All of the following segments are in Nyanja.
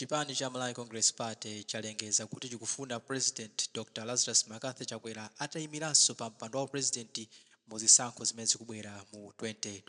Chipani cha Malawi Congress Party chalengeza kuti chikufuna President Dr Lazarus McCarthy Chakwera atayimiranso pa mpando wa upresident mu zisankho zimene zikubwera mu 2025.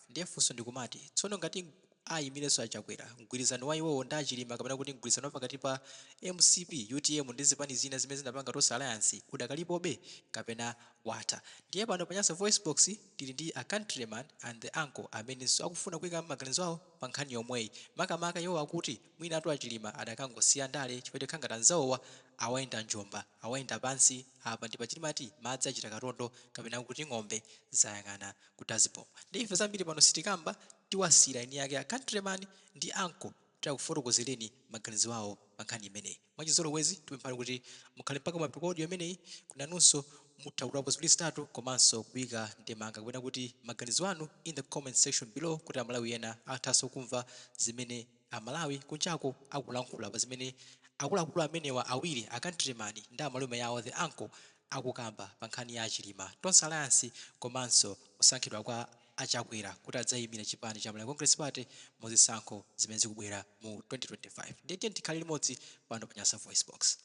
Ndiye funso ndikumati, tsono ngati ayimirenso a Chakwera, mgwirizano wa iwowo ndi a Chilima kapena kuti mgwirizano wa pakati pa mcp, utm ndi zipani zina zimene zinapanga Tonse Alliance udakalipobe kapena watha? Ndiye pano pa Nyasa VoiceBox tili ndi a Countryman and the Uncle amenenso akufuna kuika maganizo awo pa nkhani yomweyi. Makamaka iwowa akuti mwinatu a Chilima adakangosiya ndale chifukwa chokhala ngati anzawowa awayenda njomba, awayenda pansi, apa ndi paja timati madzi achita katondo kapena kuti ng'ombe zayang'ana ku dazibom. Ndiye ife zambiri pano sitikamba, tiwasiyira eni ake a Countryman ndi Uncle kuti akufotokozereni maganizo awo pa nkhani imeneyi. Mwachizolowezi tikupemphani kuti mukhale mpaka kumapeto kwa audio imeneyi kuti nanunso mutha kutolapo ziwiri zitatu komanso kuika ndemanga kapena kuti maganizo anu in the comment section below kuti Amalawi ena athanso kumva zimene Amalawi kunjako akulankhula pa zimene akuluakulu amenewa awiri a Countryman ndi amalume awo the Uncle akukamba pa nkhani ya a Chilima, Tonse Alliance komanso kusankhidwa kwa a Chakwera kuti adzayimire chipani cha Malawi Congress Party mu zisankho zimene zikubwera mu 2025. Ndiye tiyeni tikhale limodzi pano pa Nyasa VoiceBox.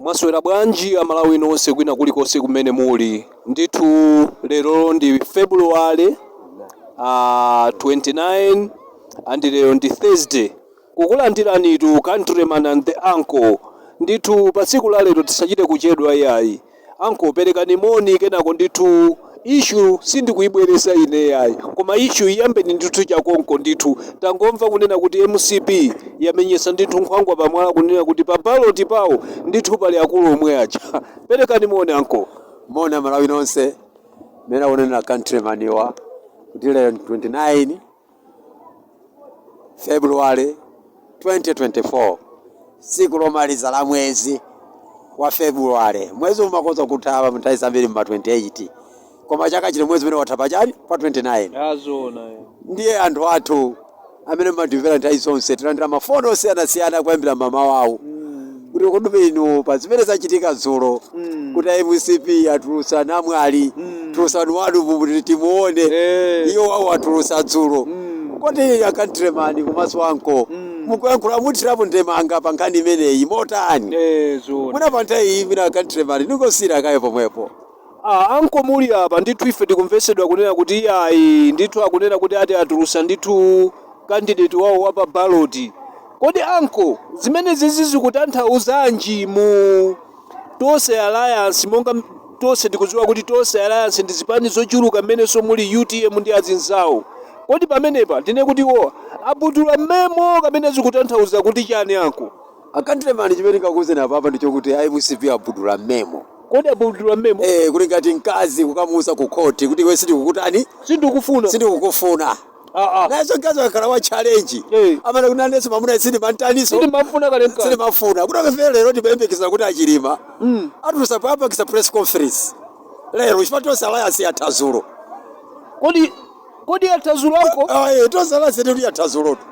Mwaswera bwanji Amalawi nonse kwina kulikonse kumene muli? Ndithu lero ndi February 29 and lero ndi Thursday. Kukulandiranitu Countryman and the Uncle. Ndithu pa tsiku la lero tisachite kuchedwa iyayi. Uncle, perekani moni, kenako ndithu issue sindikuyibweresa ine yayi, koma issue iyambeni ndithu chakonko. Ndithu tangomva kunena kuti MCP yamenyesa ndithu nkhwangwa pamwala kunena kuti pa ballot pawo ndithu pali akulu omwe aja. Perekani moni, uncle. Moni Amalawi nonse. Mmene akunenera Countryman wa kuti lero 29 February 2024, tsiku lomaliza la mwezi wa February. Mwezi umakonza kutha nthawi zambiri ma 28, koma chaka chino mwezi umene watha pachani? Pa 29. Azona. Ndiye anthu athu amene mumatimvera nthawi zonse, tilandira mafoni osiyanasiyana kuyambira mamawawu kuti kodi inu pa zimene zachitika dzulo kuti MCP atulusa namwali, tulusani wanu kuti timuone, iwo wawo atulusa dzulo, kodi a Countryman komanso uncle mukuyankhula muthirapo ndemanga pa nkhani imeneyi motani? Zona. Mwina pa nthawi iyi mina Countryman ningosiyira kaye pomwepo. Ah, uncle, muli apa ndithu ife tikumvesedwa kunena kuti iyayi ndithu akunena kuti ati atulusa ndithu candidate wawo wa pa ballot. Kodi uncle, zimene zizi zikutanthauzanji mu Tonse Alliance? Monga tonse tikudziwa kuti Tonse Alliance ndi zipani zochuluka mmenenso muli UTM ndi azinzawo. Kodi pamenepa ndine kuti iwo abudula mmemo kapena zikutanthauza kuti chani, uncle? A Countryman, chimene ndingakuwuzeni apapa ndichokuti MCP abudula mmemo. Kodi abudula mmemo? Eh, kuli ngati mkazi kukamuuza ku khoti kuti iwe sindikukutani? Sindikufuna. Sindikukufuna. Ah, ah. Nayenso mkazi wakhala wa challenge, amene kuti nanenso mamuna sindimantaniso. Sindimafuna kale mkazi. Sindimafuna kuti akafika lero. Timayembekeza kuti achilima atulusa apangisa press conference lero chifukwa Tonse Alliance yatha dzulo. Kodi yatha dzulo, uncle? Ayi, Tonse Alliance ndi yatha dzulotu,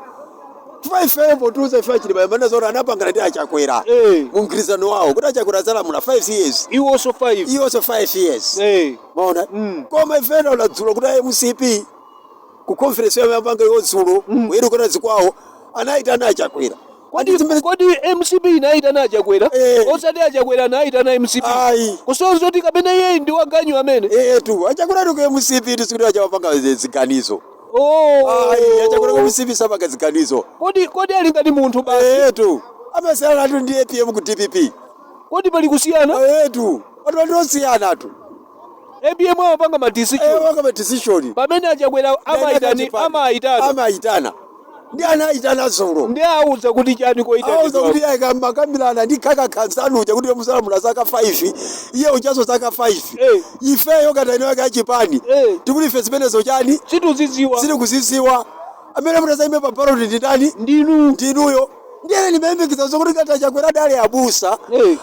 chifukwa ifeyo potiuza ife achilima imene zoti anapangana ndi achakwera mu mgwirizano wawo kuti achakwera azalamula 5 years, iwonso 5. Iwonso 5 years. Maona? Koma ifeyo ladzulo kuti MCP ku conference yawo yapanga iwo dzulo ku headquarters kwawo anayitana achakwera. Kodi MCP inayitana achakwera? Eh. Osati achakwera anayitana MCP? Ayi. Kusonyeza kuti kapena iyeyi ndi waganyu amene. Etu, achakwera ku MCP tisikuti achawapanga ziganizo. Ayi, achakwera ku MCP sapanga ziganizo. Kodi ali ngati munthu basi? Etu, amasiyana atu ndi APM ku DPP. Kodi pali kusiyana? Etu, anthu andosiyana atu. APM amapanga ma decision. Wanga ma decision. Pamene achakwera amayitani, amayitana. Amayitana, ndi anayitana dzulo. Ndi auza kuti chani? Auza Koyitanidwa? Kuti iye makambirana ndi khakakhanzanuja kuti musalamula zaka 5, iye uchaso zaka 5. Ifeyo katani wake achipani tikuti ife zimenezo chani? Situziziwa. Sitikuziziwa. Amene mutazaime pa ballot ndi ndani? Ndinu. Ndinuyo. Ndiyene ndimayembekeza zokuti ngati achakwera dali abusa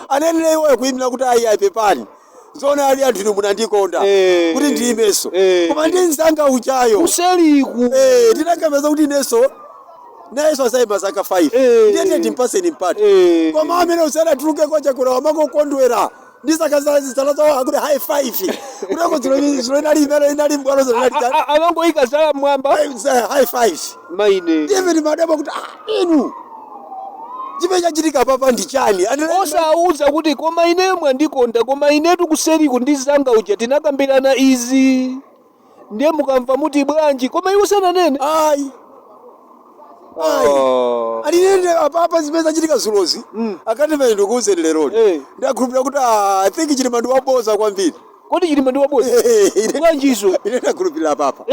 anenere iwoyo kuyimira kuti ayi, ayipepani zona ali anthu inu munandikonda kuti ndiyimenso, koma ndi mzanga uchayo kuseliku. Eh, tinakambeza kuti inenso nayenso azayima zaka 5, ndiye tiye timpaseni mpata. Koma amene usanatuluke kwa chakwera wamangokondwera. Ndi zaka zala zawo akuti high five. Kutako dzulo inali imene inali mbwalo dzulo inali chani? Amangoyika zala mmwamba. High five. Maine. Even madabo kuti, ah, inu chimene chachitika papa ndi chani? Osauza kuti koma ine mwandikonda, koma inetu kuseriku ndi zanga uja tinakambirana izi, ndiye mukamva muti bwanji? Koma iwo sananene. Ayi, ayi. Alinene apapa zimene zachitika zulozi, akati mene ndikuwuzeni leroli, ndakhulupirira kuti, ah, I think Chilima ndi waboza kwambiri. Kodi Chilima ndi waboza bwanjizo? Ine ndakhulupirira papa.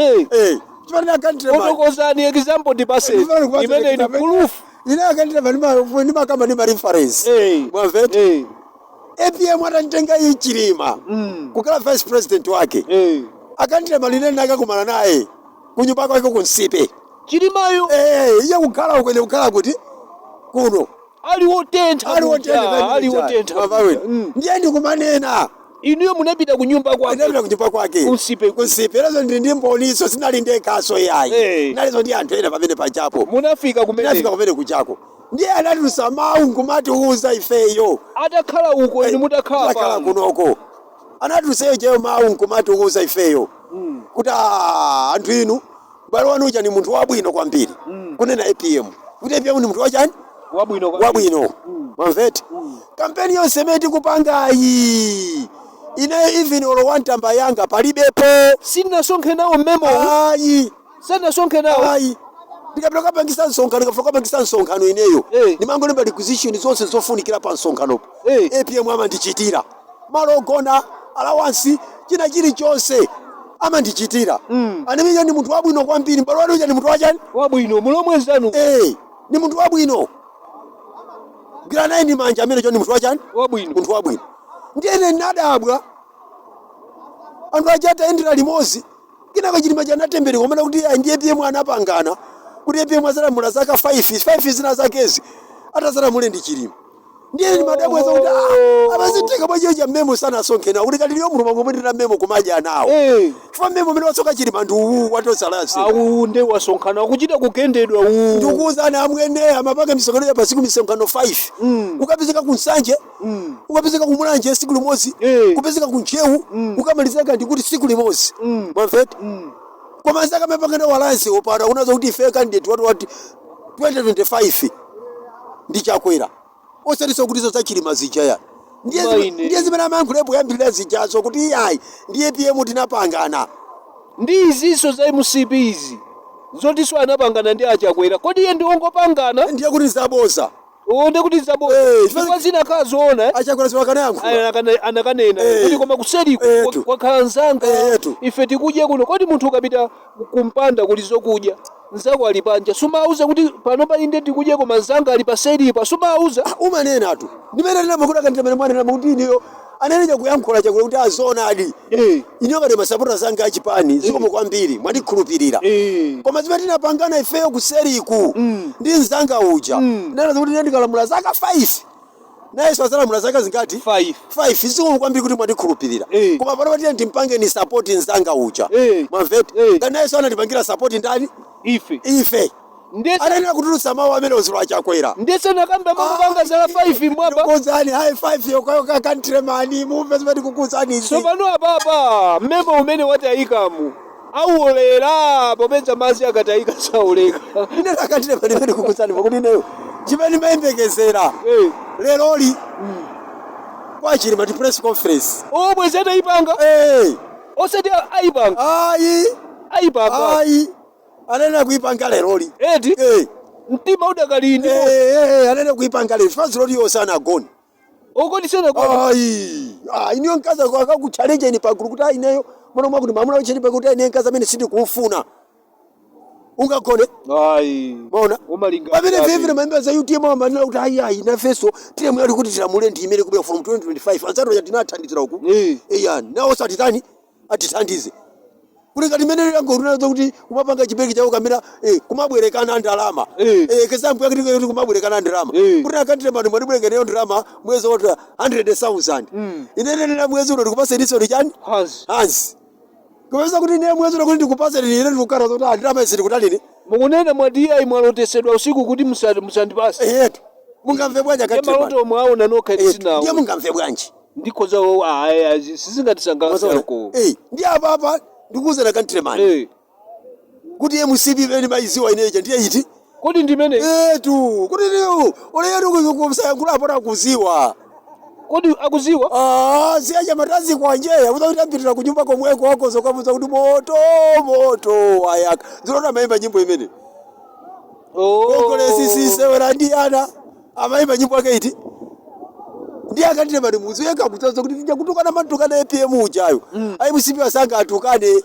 Chifanira akantire. Fotokozani, example ndipaseni imene ili proof. Ine akantire ndimakamba ndi ma reference. Mwamveti? APM atanitenga iyi Chilima kukhala vice president wake, akantire maline nakakumana naye kunyumba kwake kunsipe. Chilimayo? Eh, iye kukhala uko, ine kukhala kuti kuno. Ali wotentha. Ali kuja, wotentha. Ali wotentha. Ndiye ndikumanena. Inuyo munapita ku nyumba kwake? Ndinapita kunyumba kwake. Kunsipe. Kunsipe. Lezo ndili ndi mboniso, sinali ndekhaso yayi. Nalizo ndi anthu ena pamene pachapo. Munafika kumene? Ndinafika kumene kuchako. Ndiye anatulusa mawu nkumatiuza ifeyo. Atakhala uko, inu mutakhala Mutakhala pano. kunoko, anatulusayo cheyo mawu nkumatiuza ifeyo kuti, "Ah, anthu inu, m'bale wanu uja ni munthu wabwino kwambiri." Kunena APM kuti APM ni munthu wachani? Wabwino kwambiri. Wabwino. Mwamveti? Kampeni yonse imene tikupangayi, ineyo even olo wantamba yanga palibepo. Sinasonkhe nawo mmemo? Ayi. Sanasonkhe nawo? Ayi. Ndikapita kukapangisa msonkhano, ndikafuna kukapangisa msonkhano ineyo, ndimangolemba requisition zonse zofunikira pa msonkhanopo. APM amandichitira malo ogona, allowance, china chilichonse amandichitira. Anemenya ndi munthu wabwino kwambiri. M'bale wanu uja ndi munthu wachani? Wabwino, mulomwezanu. Eh, ni munthu wabwino. Gwira naye ndi manja amene cho ndi munthu wachani? Wabwino. Munthu wabwino. Ndiyene nadabwa anthu aja atayendera limodzi, kenako Chilima chanatembereka kumene kuti ayi, ndi APM anapangana kuti APM azalamula zaka 5 5 zina zakezi atazalamule ndi Chilima. Ndiye ndimadabweza kuti, ah, amazitenga bwachiyo cha mmemo sanasonkhe nawo, kuti kaliliyo munthu mangomwetera mmemo kumadya nawo, chifukwa mmemo umene wasoka Chilima ndi uwu watosalasi. Awu nde wasonkhana akuchita kugendedwa uwu. Ndikuwuzani amwene, amapanga misonkhano ya pasiku, misonkhano 5. Ukapezeka ku Nsanje, ukapezeka ku Mulanje siku limodzi, kupezeka ku Ntcheu, ukamalizaka ndikuti siku limodzi. Mwamveti? Koma zaka mapangana walansi opanda unazo kuti ife candidate watu wati 2025 ndi Chakwera, osatiso kuti za Chilima zija ya. Ndiye Maine. Ndiye zimene amayankhulepo yambirira zijazo kuti iyayi, ndiye PM tinapangana. Ndi izinso za MCP izi zotinso anapangana ndi aChakwera, kodi iye ndi wongopangana? Ndiye kuti zaboza. Onde kuti zaboza. Chifukwa zinakhala zoona, eh? Achakwera siwakanayankhula. Anakanena kuti koma kuseriku kwakhala nzanga, ife tikudya kuno. Kodi munthu ukapita kumpanda kuli zokudya, nzako ali panja, sumauza kuti pano pali nde tikudya koma nzanga ali paseripa? Sumauza? Umanena tu. Ndimene ndinamakuti akandimene mwanena kuti iniyo anene kuyankhula Chakwera kuti azonadi, iniyo ngati masapota zanga achipani, zikomo kwambiri mwandikhulupirira, koma zimene tinapangana ifeyo kuseriku ndi mzanga uja, ndinena kuti ine ndikalamula zaka 5, nayenso azalamula zaka zingati? 5. 5. Zikomo kwambiri kuti mwandikhulupirira, koma pano patiye ndimpangeni support mzanga uja. Mwamveti? Ngati nayenso anatipangira support ndani? Ife. Ife. Anenera kutulutsa mawu amene uzulu aChakwera. Ndesanakambe makupanga zala 5 mwamba. Ndikukuuzani, high five yokayoka countryman, mumve zimene ndikukuuzani izi. Tsopano apapa mmemo umene watayikamu auolera, popeza madzi akatayika saoleka. Ine countryman imene ndikukuuzani, pakuti ineyo chimene ndimayembekezera leroli kwa Chilima ndi press conference. Omwe zatayipanga? Eh. Osati ayipanga? Ayi. Ayipanga. Ayi, anene kuipanga leroli. Eti? Eh. Mtima udakalindi. Eh, anene kuipanga lero fazi loli yosana agoni. Okoti sena? Ayi, ah, iniyo mkazi akakuchallenge ni pagulu kuti ayi, ineyo mwana mwakuti mamuna ucheni pakuti ayi, ineyo mkazi amene sindikuufuna, ungagone? Ayi. Maona? Umalinga. Pamene vivile mamemba za UTM amanena kuti ayi, ayi, nafeso tile ali kuti tilamule ndi imene kubwera from 2025, anzatu aja tinathandizira uku. Iya, nawo satitani, atithandize kuti ngati imene langorunazo kuti kumapanga chibereki chawo kamera, kumabwerekana ndalama. Kesambu yake kuti kumabwerekana ndalama, kuti akantire manu mwatibwerekeneyo ndalama mwezi woti 100,000, inene nena mwezi uno ndikupaseniso ndi chani? Hansi. Hansi. Kupeza kuti ine mwezi uno kuti ndikupaseni, ine ndikukana kuti ndalama izi ndikutalini. Mukunena mwati iyayi, mwalotesedwa usiku kuti musandipase. Eyetu, mungamve bwanji Ndiye akantire? Maloto omwe aona nokha Ndiye tisinawo. Mungamve bwanji? Ndikhoza ayi, sizingatisangalatse uncle. Eh, ndi apapa ndikuwuzana, countryman, kuti MCP imene mayiziwa ineja ndiye iti. Kodi ndimene? Etu, kuti niyo oleyetu kusayankhulapo takuziwa. Kodi akuziwa? Ah, siyacha matazi kwanjeya uzakutambirira kunyumba komweko wakozo kamuza kuti moto moto ayaka zilota amayimba nyimbo imene. Oh. Sisewera ndi ana amayimba nyimbo ake iti ndi akatire mali muzi yekha kutsoza kuti tija kutukana matukana APM ujayo ayi MCP asanga atukane.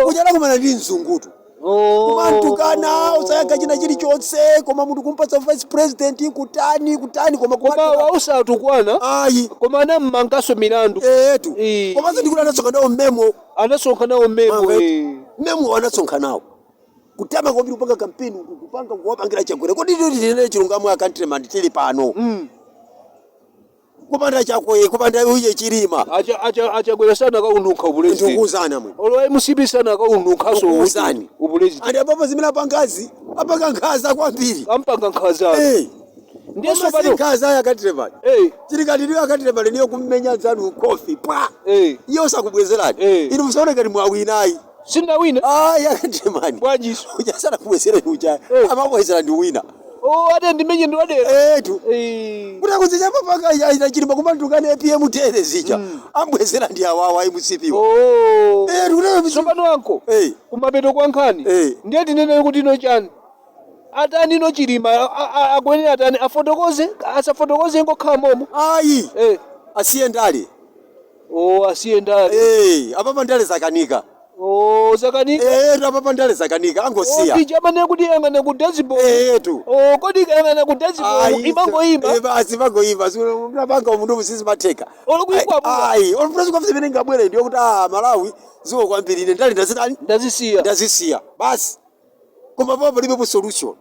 Uja anakumana ndi mzungutu. Kumantukana usayankha china chilichonse, koma munthu kumpatsa vice president kutani kutani, koma koma kumatuka. Ausatukwana. Ayi. Koma anammanganso milandu. Etu. Komanso ndikuti anasonkha nawo mmemo. Anasonkha nawo mmemo. Mamva. Mmemo anasonkha nawo kutama kwambiri kupanga kampeni uku, kupanga kuwapangira Chakwera. Kodi tili tinene chilungamo, a countryman, tili pano kupanda Chakwe, kupanda uye Chilima. Achakwera sana kaununkha upulezidenti. Ndikuuzana mwe. Olo MCP sana kaununkhaso. Ndikuuzani. Upulezidenti. Andi apapo zimene apangazi apanga nkhaza kwambiri. Ampanga nkhaza. Ndiyeso Koma si pano nkhaza aya, countryman. Chilikati niyo, countryman, niyo kummenya nzanu kofi pwa. Iye usakubwezerani. Inu musaone ngati mwawinayi. Sindawina. Ayi, a countryman. Bwanjiso? Uja sanakubwezereni uja. Amabwezera ndi wina. Oh, ate ndimenye ndiwadera. Etu. Kuti akuzicha paka ina Chilima kumatukana APM tere zija ambwezera ndi awawa MCP. Oh. Eh, kuti Tsopano uncle, kumapeto kwa nkhani, ndiye tinene kuti ino chani, atani ino Chilima akuyenera atani, afotokoze, asafotokoze, ngokhala momo? Ayi. Asiye ndale. Oh, asiye ndale. Eh, apapa ndale zakanika. Oh, zakanika. Eh, apapa ndale zakanika, angosiya. Oh, ndichamane kuti yang'ana ku dashboard. Etu. Oh, kodi yang'ana ku dashboard imangoyimba? Eh, basi imangoyimba, unapanga mundu musizimatheka. Olo kuyikwapula. Ayi, olo press conference imene ingabwere ndiyo kuti ah, Malawi ziwo kwambiri, ine ndale ndazitani? Ndazisiya. Ndazisiya basi. Koma papo palibepo solution,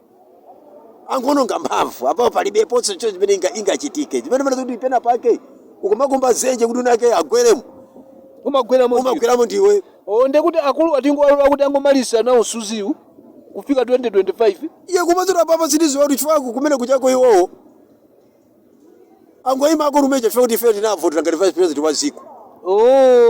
angononga mphamvu. Apapo palibepo cho chimene ingachitike chimene pano kuti pena pake ukumakumba zenje kuti unake agweremo. Umagweramo ndiwe. Umagweramo ndiwe. Oh, ndekuti akulu atingowalola kuti angomalisa nawo suziwu kufika 2025. Iye kumazira papa sitiziwa kuti chifukwa kumene kuchako iwowo angoyima akulumeja chifukwa kuti ife tinavotera ngati vice president wa dziko.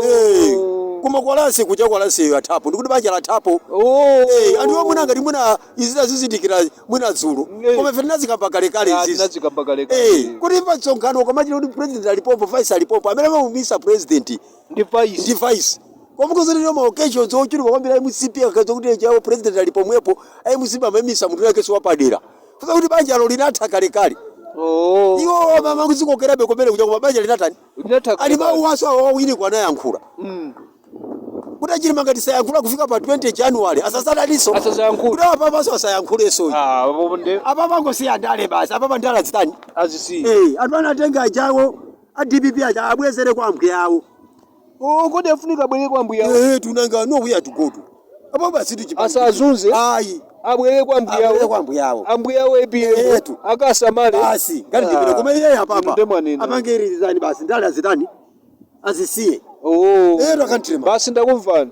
Eh, koma kwalasi kucha kwalasi athapo ndikuti banja lathapo. Oh. Eh, anthu omwe ngati mwina izi azizindikira mwina dzulo, koma ife tinazikamba kalekale izizi. Tinazikamba kalekale. Eh, kuti pa msonkhano ukamachita kuti president alipopo, vice alipopo, amene amamumisa president ndi vice. Ndi vice. Koma kuzoti ma occasions ochuluka kwambiri MCP akaza kuti chawo president alipomwepo, MCP amamisa munthu wake wapadera kuza kuti banjalo linatha kalekale. Iwo amakuzikokerabe kumene kuja, koma banja linatani? Linatha. Ali mawu aso awo awiri kwanayankhula kuti achilima ngati sayankhula kufika pa 20 January asasadalinso. Asasayankhule. Kuti apapanso asayankhulenso. Ah, apo nde Apapa angosiya ndale basi, apapa ndale azitani? Azisiya. Eh, anthu anatenga ajawo a DPP aja abwezere kwa ambuye awo. Oh, kodi afunika abwere kwa ambuye awo? Eh, tunanga no we are to go to apo basi tuchipa. Asazunze. Ayi. Abwere kwa ambuye Abwere awo. kwa ambuye awo. Ambuye awo APM. Etu. Akasamale. Basi ngati ndipite koma iye apapa Inu ndemwanena. apange irizani basi, ndale azitani? Azisiye. Oh. Eh, twakantire. Basi, ndakumvani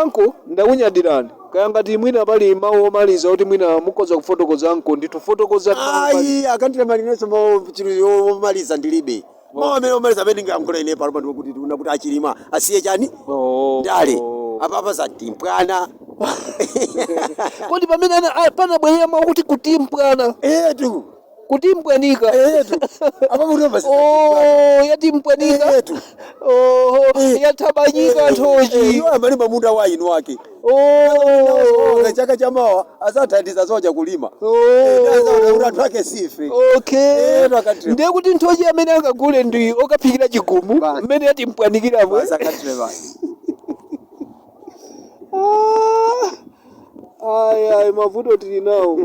uncle, ndakunyadirani. Kaya ngati mwina pali mawu omaliza kuti mwina mukhoza kufotokoza, uncle, ndithu fotokoza. Ayi, a countryman, inenso omaliza ndilibe. Mawu amene omaliza amene ndingayankhula ine pano pano kuti tiona kuti achilima asiye chani? Oh. Ndale. Apapa zatimpwana. Kodi pamene panabwerera mawu kuti kutimpwana? Etu. Kutimpwanika. Etu, apapo kuti basi. Oh, yatimpwanika. Etu. Oh, yathabanyika nthochi. Iwo amalima munda wa inu wake. Chaka chamawa azathandiza zoja kulima. Oh. Anthu ake sife. Okay. Eh, twakantire. Ndiye kuti nthochi amene angagule ndi okaphikira chigumu. Basi. Mmene yatimpwanikiramo. Basi, akantire basi. Ah, ayi ayi, mavuto tili nawo.